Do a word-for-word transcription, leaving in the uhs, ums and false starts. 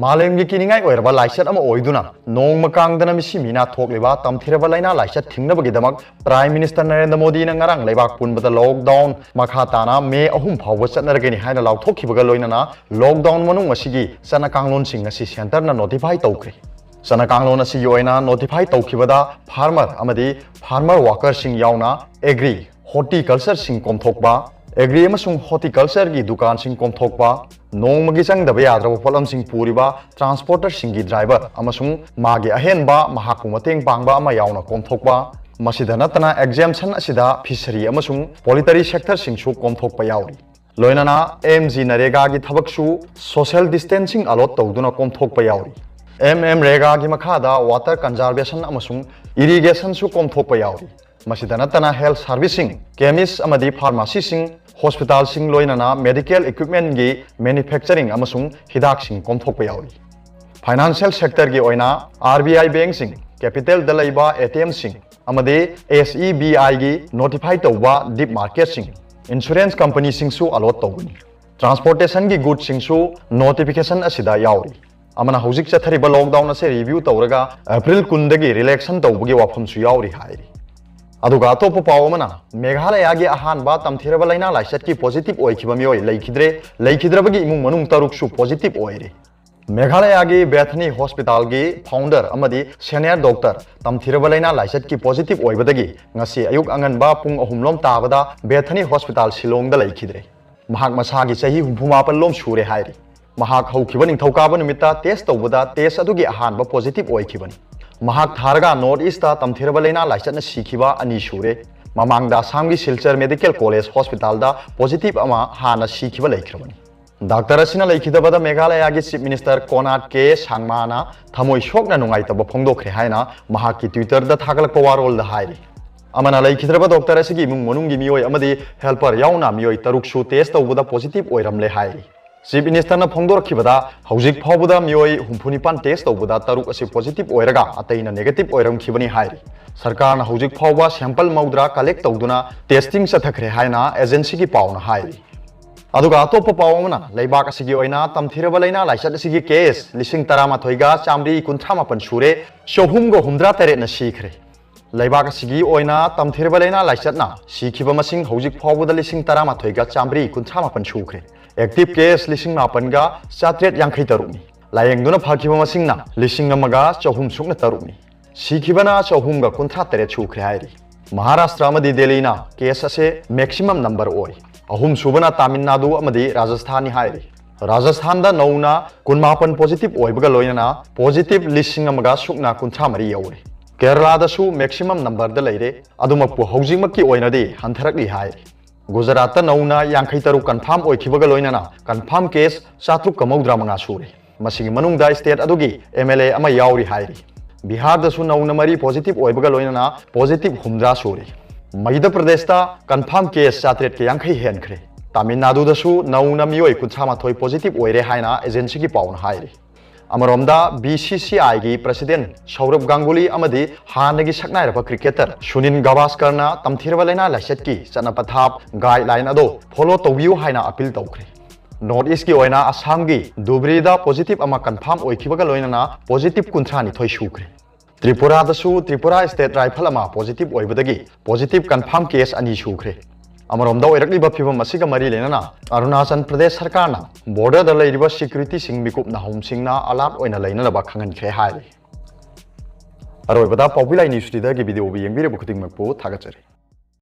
ꯃꯥꯂꯦꯝꯒꯤ ꯀꯤꯅꯤꯡꯉꯥꯏ ꯑꯣꯏꯔꯕ ꯂꯥꯏꯆꯠ ꯑꯃ ꯑꯣꯏꯗꯨꯅ ꯅꯣꯡꯃ ꯀꯥꯡꯗꯅ ꯃꯤꯁꯤ ꯃꯤꯅꯥ ꯊꯣꯛꯂꯤꯕ ꯇꯝꯊꯤꯔꯕ ꯂꯥꯏꯅꯥ ꯂꯥꯏꯆꯠ ꯊꯤꯡꯅꯕꯒꯤꯗꯃꯛ Prime Minister ꯅꯔꯦꯟꯗ꯭ꯔ ꯃꯣꯗꯤꯅ ꯉꯔꯥꯡ ꯂꯩꯕꯥꯛ ꯄꯨꯝꯕꯗ lockdown ꯃꯈꯥ ꯇꯥꯅ ꯃꯦ ꯑꯍꯨꯝ ꯐꯥꯎꯕ ꯆꯠꯅꯔꯒꯅꯤ ꯍꯥꯏꯅ ꯂꯥꯎꯊꯣꯛꯈꯤꯕꯒ ꯂꯣꯏꯅꯅ lockdown ꯃꯅꯨꯡ ꯑꯁꯤꯒꯤ ꯆꯠꯅ ꯀꯥꯡꯂꯣꯟꯁꯤꯡ ꯑꯁꯤ centre ꯅ notify ꯇꯧꯈ꯭ꯔꯦ꯫ ꯆꯠꯅ ꯀꯥꯡꯂꯣꯟ ꯑꯁꯤꯒꯤ ꯑꯣꯏꯅ notify ꯇꯧꯈꯤꯕꯗ farmer ꯑꯃꯗꯤ farmer worker ꯁꯤꯡ ꯌꯥꯎꯅ agri, horticulture ꯁꯤꯡ ꯀꯣꯝꯊꯣꯛꯄ, agri ꯑꯃꯁꯨꯡ horticulture ꯒꯤ ꯗꯨꯀꯥꯟꯁꯤꯡ ꯀꯣꯝꯊꯣꯛꯄ, ꯅꯣꯡꯃꯒꯤ ꯆꯪꯗꯕ ꯌꯥꯗ꯭ꯔꯕ ꯄꯣꯠꯂꯝꯁꯤꯡ ꯄꯨꯔꯤꯕ transporter ꯁꯤꯡꯒꯤ driver ꯑꯃꯁꯨꯡ ꯃꯥꯒꯤ ꯑꯍꯦꯟꯕ ꯃꯍꯥꯛꯄꯨ ꯃꯇꯦꯡ ꯄꯥꯡꯕ ꯑꯃ ꯌꯥꯎꯅ ꯀꯣꯝꯊꯣꯛꯄ, ꯃꯁꯤꯗ ꯅꯠꯇꯅ exemption ꯑꯁꯤꯗ fishery ꯑꯃꯁꯨꯡ poultry sector ꯁꯤꯡꯁꯨ ꯀꯣꯝꯊꯣꯛꯄ ꯌꯥꯎꯔꯤ꯫ ꯂꯣꯏꯅꯅ MGNREGA ꯒꯤ ꯊꯕꯛꯁꯨ social distancing allot ꯇꯧꯗꯨꯅ ꯀꯣꯝꯊꯣꯛꯄ ꯌꯥꯎꯔꯤ꯫ MMNREGA ꯒꯤ ꯃꯈꯥꯗ water conservation ꯑꯃꯁꯨꯡ irrigation ꯁꯨ ꯀꯣꯝꯊꯣꯛꯄ ꯌꯥꯎꯔꯤ꯫ ꯃꯁꯤꯗ ꯅꯠꯇꯅ health service ꯁꯤꯡ, chemist ꯑꯃꯗꯤ pharmacy ꯁꯤꯡ, hospital ꯁꯤꯡ, ꯂꯣꯏꯅꯅ medical equipment ꯒꯤ manufacturing ꯑꯃꯁꯨꯡ ꯍꯤꯗꯥꯛꯁꯤꯡ ꯀꯣꯝꯊꯣꯛꯄ ꯌꯥꯎꯔꯤ꯫ Financial sector ꯒꯤ ꯑꯣꯏꯅ RBI bank ꯁꯤꯡ, capital ꯗ ꯂꯩꯕ ATM ꯁꯤꯡ, ꯑꯃꯗꯤ SEBI ꯒꯤ notify ꯇꯧꯕ deep market ꯁꯤꯡ, insurance company ꯁꯤꯡꯁꯨ allot ꯇꯧꯒꯅꯤ꯫ Transportation ꯒꯤ goods ꯁꯤꯡꯁꯨ notification ꯑꯁꯤꯗ ꯌꯥꯎꯔꯤ꯫ ꯑꯃꯅ ꯍꯧꯖꯤꯛ ꯆꯠꯊꯔꯤꯕ lockdown ꯑꯁꯤ review ꯇꯧꯔꯒ April ꯀꯨꯟꯗꯒꯤ relaxation ꯇꯧꯕꯒꯤ ꯋꯥꯐꯝꯁꯨ ꯌꯥꯎꯔꯤ ꯍꯥꯏꯔꯤ꯫ ꯑꯗꯨꯒ ꯑꯇꯣꯞꯄ ꯄꯥꯎ ꯑꯃꯅ, ꯃꯦꯘꯥꯂꯌꯥꯒꯤ ꯑꯍꯥꯟꯕ ꯇꯝꯊꯤꯔꯕ ꯂꯥꯏꯅꯥ ꯂꯥꯏꯆꯠꯀꯤ positive ꯑꯣꯏꯈꯤꯕ ꯃꯤꯑꯣꯏ ꯂꯩꯈꯤꯗ꯭ꯔꯦ, ꯂꯩꯈꯤꯗ꯭ꯔꯕꯒꯤ ꯏꯃꯨꯡ ꯃꯅꯨꯡ ꯇꯔꯨꯛꯁꯨ positive ꯑꯣꯏꯔꯦ꯫ ꯃꯦꯘꯥꯂꯌꯥꯒꯤ Bethany Hospital ꯒꯤ founder ꯑꯃꯗꯤ senior doctor ꯇꯝꯊꯤꯔꯕ ꯂꯥꯏꯅꯥ ꯂꯥꯏꯆꯠꯀꯤ positive ꯑꯣꯏꯕꯗꯒꯤ ꯉꯁꯤ ꯑꯌꯨꯛ ꯑꯉꯟꯕ ꯄꯨꯡ ꯑꯍꯨꯝ ꯂꯣꯝ ꯇꯥꯕꯗ Bethany Hospital ꯁꯤꯂꯣꯡꯗ ꯂꯩꯈꯤꯗ꯭ꯔꯦ꯫ ꯃꯍꯥꯛ ꯃꯁꯥꯒꯤ ꯆꯍꯤ ꯍꯨꯝꯐꯨ ꯃꯥꯄꯜ ꯂꯣꯝ ꯁꯨꯔꯦ ꯍꯥꯏꯔꯤ꯫ ꯃꯍꯥꯛ ꯍꯧꯈꯤꯕ ꯅꯤꯡꯊꯧꯀꯥꯕ ꯅꯨꯃꯤꯠꯇ test ꯇꯧꯕꯗ test ꯑꯗꯨꯒꯤ ꯑꯍꯥꯟꯕ positive ꯑꯣꯏꯈꯤꯕꯅꯤ꯫ ꯃꯍꯥꯛ ꯊꯥꯔꯒ North East ꯇ ꯇꯝꯊꯤꯔꯕ ꯂꯥꯏꯅꯥ ꯂꯥꯏꯆꯠꯅ ꯁꯤꯈꯤꯕ ꯑꯅꯤ ꯁꯨꯔꯦ꯫ ꯃꯃꯥꯡꯗ ꯑꯁꯥꯝꯒꯤ ꯁꯤꯜꯆꯔ Medical College Hospital ꯗ positive ꯑꯃ ꯍꯥꯟꯅ ꯁꯤꯈꯤꯕ ꯂꯩꯈ꯭ꯔꯕꯅꯤ꯫ Doctor ꯑꯁꯤꯅ ꯂꯩꯈꯤꯗꯕꯗ ꯃꯦꯘꯥꯂꯌꯥꯒꯤ Chief Minister Conrad K ꯁꯥꯡꯃꯥꯅ ꯊꯃꯣꯏ ꯁꯣꯛꯅ ꯅꯨꯡꯉꯥꯏꯇꯕ ꯐꯣꯡꯗꯣꯛꯈ꯭ꯔꯦ ꯍꯥꯏꯅ ꯃꯍꯥꯛꯀꯤ Twitter ꯗ ꯊꯥꯒꯠꯂꯛꯄ ꯋꯥꯔꯣꯜꯗ ꯍꯥꯏꯔꯤ꯫ ꯑꯃꯅ ꯂꯩꯈꯤꯗ꯭ꯔꯕ doctor ꯑꯁꯤꯒꯤ ꯏꯃꯨꯡ ꯃꯅꯨꯡꯒꯤ ꯃꯤꯑꯣꯏ ꯑꯃꯗꯤ helper ꯌꯥꯎꯅ ꯃꯤꯑꯣꯏ ꯇꯔꯨꯛꯁꯨ test ꯇꯧꯕꯗ positive ꯑꯣꯏꯔꯝꯂꯦ ꯍꯥꯏꯔꯤ꯫ Chief Minister ꯅ ꯐꯣꯡꯗꯣꯔꯛꯈꯤꯕꯗ ꯍꯧꯖꯤꯛ ꯐꯥꯎꯕꯗ ꯃꯤꯑꯣꯏ ꯍꯨꯝꯐꯨ ꯅꯤꯄꯥꯟ test ꯇꯧꯕꯗ ꯇꯔꯨꯛ ꯑꯁꯤ positive ꯑꯣꯏꯔꯒ ꯑꯇꯩꯅ negative ꯑꯣꯏꯔꯝꯈꯤꯕꯅꯤ ꯍꯥꯏꯔꯤ꯫ ꯁꯔꯀꯥꯔꯅ ꯍꯧꯖꯤꯛ ꯐꯥꯎꯕ sample ꯃꯧꯗ꯭ꯔꯥ collect ꯇꯧꯗꯨꯅ testing ꯆꯠꯊꯈ꯭ꯔꯦ ꯍꯥꯏꯅ agency ꯒꯤ ꯄꯥꯎꯅ ꯍꯥꯏꯔꯤ꯫ ꯑꯗꯨꯒ ꯑꯇꯣꯞꯄ ꯄꯥꯎ ꯑꯃꯅ, ꯂꯩꯕꯥꯛ ꯑꯁꯤꯒꯤ ꯑꯣꯏꯅ ꯇꯝꯊꯤꯔꯕ ꯂꯥꯏꯅꯥ ꯂꯥꯏꯆꯠ ꯑꯁꯤꯒꯤ ꯀꯦꯁ ꯂꯤꯁꯤꯡ ꯇꯔꯥꯃꯥꯊꯣꯏꯒ ꯆꯥꯃꯔꯤ ꯀꯨꯟꯊ꯭ꯔꯥ ꯃꯥꯄꯟ ꯁꯨꯔꯦ, ꯆꯍꯨꯝꯒ ꯍꯨꯝꯗ꯭ꯔꯥ ꯇꯔꯦꯠꯅ ꯁꯤꯈ꯭ꯔꯦ꯫ ꯂꯩꯕꯥꯛ ꯑꯁꯤꯒꯤ ꯑꯣꯏꯅ ꯇꯝꯊꯤꯔꯕ ꯂꯥꯏꯅꯥ ꯂꯥꯏꯆꯠꯅ ꯁꯤꯈꯤꯕ ꯃꯁꯤꯡ ꯍꯧꯖꯤꯛ ꯐꯥꯎꯕꯗ ꯂꯤꯁꯤꯡ ꯇꯔꯥꯃꯥꯊꯣꯏꯒ ꯆꯥꯃꯔꯤ ꯀꯨꯟꯊ꯭ꯔꯥ ꯃꯥꯄꯟ ꯁꯨꯈ꯭ꯔꯦ꯫ ꯑꯦꯛꯇꯤꯚ ꯀꯦꯁ ꯂꯤꯁꯤꯡ ꯃꯥꯄꯟꯒ ꯆꯥꯇ꯭ꯔꯦꯠ ꯌꯥꯡꯈꯩ ꯇꯔꯨꯛꯅꯤ꯫ ꯂꯥꯌꯦꯡꯗꯨꯅ ꯐꯈꯤꯕ ꯃꯁꯤꯡꯅ ꯂꯤꯁꯤꯡ ꯑꯃꯒ ꯆꯍꯨꯝ ꯁꯨꯞꯅ ꯇꯔꯨꯛꯅꯤ꯫ ꯁꯤꯈꯤꯕꯅ ꯆꯍꯨꯝꯒ ꯀꯨꯟꯊ꯭ꯔꯥ ꯇꯔꯦꯠ ꯁꯨꯈ꯭ꯔꯦ ꯍꯥꯏꯔꯤ꯫ ꯃꯍꯥꯔꯥꯁꯇ꯭ꯔ ꯑꯃꯗꯤ ꯗꯦꯜꯂꯤꯅ ꯀꯦꯁ ꯑꯁꯦ ꯃꯦꯛꯁꯤꯃꯝ ꯅꯝꯕꯔ ꯑꯣꯏ꯫ ꯑꯍꯨꯝꯁꯨꯕꯅ ꯇꯥꯃꯤꯜ ꯅꯥꯗꯨ ꯑꯃꯗꯤ ꯔꯥꯖꯁꯊꯥꯟꯅꯤ ꯍꯥꯏꯔꯤ꯫ ꯔꯥꯖꯁꯊꯥꯟꯗ ꯅꯧꯅ ꯀꯨꯟꯃꯥꯄꯟ ꯄꯣꯖꯤꯇꯤꯚ ꯑꯣꯏꯕꯒ ꯂꯣꯏꯅꯅ ꯄꯣꯖꯤꯇꯤꯚ ꯂꯤꯁꯤꯡ ꯑꯃꯒ ꯁꯨꯞꯅ ꯀꯨꯟꯊ꯭ꯔꯥ ꯃꯔꯤ ꯌꯧꯔꯦ꯫ ꯀꯦꯔꯂꯥꯗꯁꯨ ꯃꯦꯛꯁꯤꯃꯝ ꯅꯝꯕꯔꯗ ꯂꯩꯔꯦ, ꯑꯗꯨꯃꯛꯄꯨ ꯍꯧꯖꯤꯛꯃꯛꯀꯤ ꯑꯣꯏꯅꯗꯤ ꯍꯟꯊꯔꯛꯂꯤ ꯍꯥꯏꯔꯤ꯫ ꯒꯨꯖꯔꯥꯠꯇ ꯅꯧꯅ ꯌꯥꯡꯈꯩ ꯇꯔꯨꯛ ꯀꯟꯐꯥꯝ ꯑꯣꯏꯈꯤꯕꯒ ꯂꯣꯏꯅꯅ ꯀꯟꯐꯥꯝ ꯀꯦꯁ ꯆꯥꯇ꯭ꯔꯨꯛꯀ ꯃꯧꯗ꯭ꯔꯥ ꯃꯉꯥ ꯁꯨꯔꯦ꯫ ꯃꯁꯤꯒꯤ ꯃꯅꯨꯡꯗ ꯁ꯭ꯇꯦꯠ ꯑꯗꯨꯒꯤ ꯑꯦꯝ ꯑꯦꯜ ꯑꯦ ꯑꯃ ꯌꯥꯎꯔꯤ ꯍꯥꯏꯔꯤ꯫ ꯕꯤꯍꯥꯔꯗꯁꯨ ꯅꯧꯅ ꯃꯔꯤ ꯄꯣꯖꯤꯇꯤꯚ ꯑꯣꯏꯕꯒ ꯂꯣꯏꯅꯅ ꯄꯣꯖꯤꯇꯤꯚ ꯍꯨꯝꯗ꯭ꯔꯥ ꯁꯨꯔꯦ꯫ ꯃꯙ꯭ꯌ ꯄ꯭ꯔꯗꯦꯁꯇ ꯀꯟꯐꯥꯝ ꯀꯦꯁ ꯆꯥꯇ꯭ꯔꯦꯠꯀ ꯌꯥꯡꯈꯩ ꯍꯦꯟꯈ꯭ꯔꯦ꯫ ꯇꯥꯃꯤꯜ ꯅꯥꯗꯨꯗꯁꯨ ꯅꯧꯅ ꯃꯤꯑꯣꯏ ꯀꯨꯟꯊ꯭ꯔꯥ ꯃꯥꯊꯣꯏ ꯄꯣꯖꯤꯇꯤꯚ ꯑꯣꯏꯔꯦ ꯍꯥꯏꯅ ꯑꯦꯖꯦꯟꯁꯤꯒꯤ ꯄꯥꯎꯅ ꯍꯥꯏꯔꯤ꯫ ꯑꯃꯔꯣꯝꯗ, ꯕꯤ ꯁꯤ ꯁꯤ ꯑꯥꯏꯒꯤ ꯄ꯭ꯔꯁꯤꯗꯦꯟꯠ ꯁꯧꯔꯚ ꯒꯥꯡꯒꯨꯂꯤ ꯑꯃꯗꯤ ꯍꯥꯟꯅꯒꯤ ꯁꯛꯅꯥꯏꯔꯕ ꯀ꯭ꯔꯤꯀꯦꯇꯔ ꯁꯨꯅꯤꯜ ꯒꯚꯥꯁꯀꯔꯅ ꯇꯝꯊꯤꯔꯕ ꯂꯥꯏꯅꯥ ꯂꯥꯏꯆꯠꯀꯤ ꯆꯠꯅ ꯄꯊꯥꯞ, ꯒꯥꯏꯗꯂꯥꯏꯟ ꯑꯗꯣ ꯐꯣꯂꯣ ꯇꯧꯕꯤꯌꯨ ꯍꯥꯏꯅ ꯑꯄꯤꯜ ꯇꯧꯈ꯭ꯔꯦ꯫ ꯅꯣꯔꯠ ꯏꯁ꯭ꯠꯀꯤ ꯑꯣꯏꯅ ꯑꯁꯥꯝꯒꯤ ꯙꯨꯕ꯭ꯔꯤꯗ ꯄꯣꯖꯤꯇꯤꯚ ꯑꯃ ꯀꯟꯐꯥꯝ ꯑꯣꯏꯈꯤꯕꯒ ꯂꯣꯏꯅꯅ ꯄꯣꯖꯤꯇꯤꯚ ꯀꯨꯟꯊ꯭ꯔꯥ ꯅꯤꯊꯣꯏ ꯁꯨꯈ꯭ꯔꯦ꯫ ꯇ꯭ꯔꯤꯄꯨꯔꯥꯗꯁꯨ ꯇ꯭ꯔꯤꯄꯨꯔꯥ ꯁ꯭ꯇꯦꯠ ꯔꯥꯏꯐꯜ ꯑꯃ ꯄꯣꯖꯤꯇꯤꯚ ꯑꯣꯏꯕꯗꯒꯤ ꯄꯣꯖꯤꯇꯤꯚ ꯀꯟꯐꯥꯝ ꯀꯦꯁ ꯑꯅꯤ ꯁꯨꯈ꯭ꯔꯦ꯫ ꯑꯃꯔꯣꯝꯗ, ꯑꯣꯏꯔꯛꯂꯤꯕ ꯐꯤꯚꯝ ꯑꯁꯤꯒ ꯃꯔꯤ ꯂꯩꯅꯅ ꯑꯔꯨꯅꯥꯆꯜ ꯄ꯭ꯔꯗꯦꯁ ꯁꯔꯀꯥꯔꯅ ꯕꯣꯔꯗꯔꯗ ꯂꯩꯔꯤꯕ ꯁꯦꯀ꯭ꯌꯨꯔꯤꯇꯤꯁꯤꯡ ꯃꯤꯀꯨꯞ ꯅꯥꯍꯨꯝꯁꯤꯡꯅ ꯑꯂꯥꯔꯠ ꯑꯣꯏꯅ ꯂꯩꯅꯅꯕ ꯈꯪꯍꯟꯈ꯭ꯔꯦ ꯍꯥꯏꯔꯤ꯫ ꯑꯔꯣꯏꯕꯗ, ꯄꯥꯎꯕꯤ ꯂꯥꯏ ꯅ꯭ꯌꯨꯁ ꯇꯨꯗꯦꯒꯤ ꯚꯤꯗꯤꯑꯣꯕꯨ ꯌꯦꯡꯕꯤꯔꯤꯕ ꯈꯨꯗꯤꯡꯃꯛꯄꯨ ꯊꯥꯒꯠꯆꯔꯤ꯫